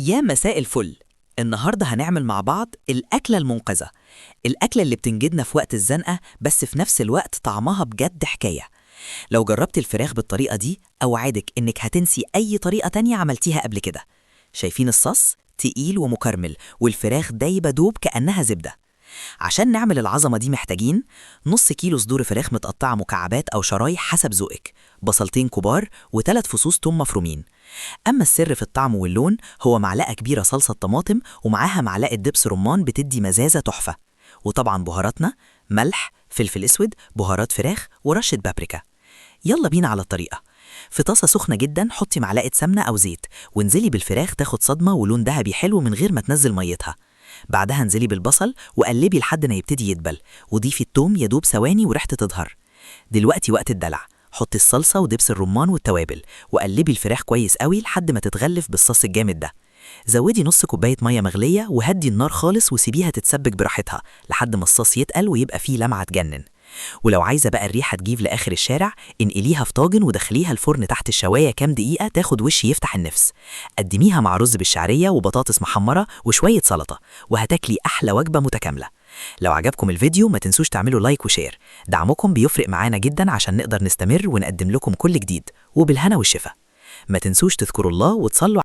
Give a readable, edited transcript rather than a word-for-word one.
يا مساء الفل. النهاردة هنعمل مع بعض الأكلة المنقذة، الأكلة اللي بتنجدنا في وقت الزنقة، بس في نفس الوقت طعمها بجد حكاية. لو جربت الفراخ بالطريقة دي أوعدك إنك هتنسي أي طريقة تانية عملتيها قبل كده. شايفين الصوص؟ تقيل ومكرمل، والفراخ دايبة دوب كأنها زبدة. عشان نعمل العظمة دي محتاجين نص كيلو صدور فراخ متقطعة مكعبات أو شرايح حسب ذوقك، بصلتين كبار، وثلاث فصوص توم مفرومين. أما السر في الطعم واللون هو معلقة كبيرة صلصة طماطم ومعاها معلقة دبس رمان بتدي مزازة تحفة. وطبعا بهاراتنا: ملح، فلفل اسود، بهارات فراخ، ورشة بابريكا. يلا بينا على الطريقة. في طاسة سخنة جدا حطي معلقة سمنة أو زيت وانزلي بالفراخ تاخد صدمة ولون ذهبي حلو من غير ما تنزل ميتها. بعدها انزلي بالبصل وقلبي لحد ما يبتدي يدبل، وضيفي التوم يدوب ثواني وريحته تظهر. دلوقتي وقت الدلع، حطي الصلصة ودبس الرمان والتوابل وقلبي الفراخ كويس قوي لحد ما تتغلف بالصوص الجامد ده. زودي نص كوباية مية مغلية وهدي النار خالص وسيبيها تتسبك براحتها لحد ما الصوص يتقل ويبقى فيه لمعة تجنن. ولو عايزة بقى الريحة تجيب لآخر الشارع، انقليها في طاجن ودخليها الفرن تحت الشواية كام دقيقة تاخد وش يفتح النفس. قدميها مع رز بالشعرية وبطاطس محمرة وشوية سلطة، وهتاكلي أحلى وجبة متكاملة. لو عجبكم الفيديو ما تنسوش تعملوا like و share، دعمكم بيفرق معانا جدا عشان نقدر نستمر ونقدم لكم كل جديد. وبالهنا والشفا. ما تنسوش تذكروا الله وتصلوا.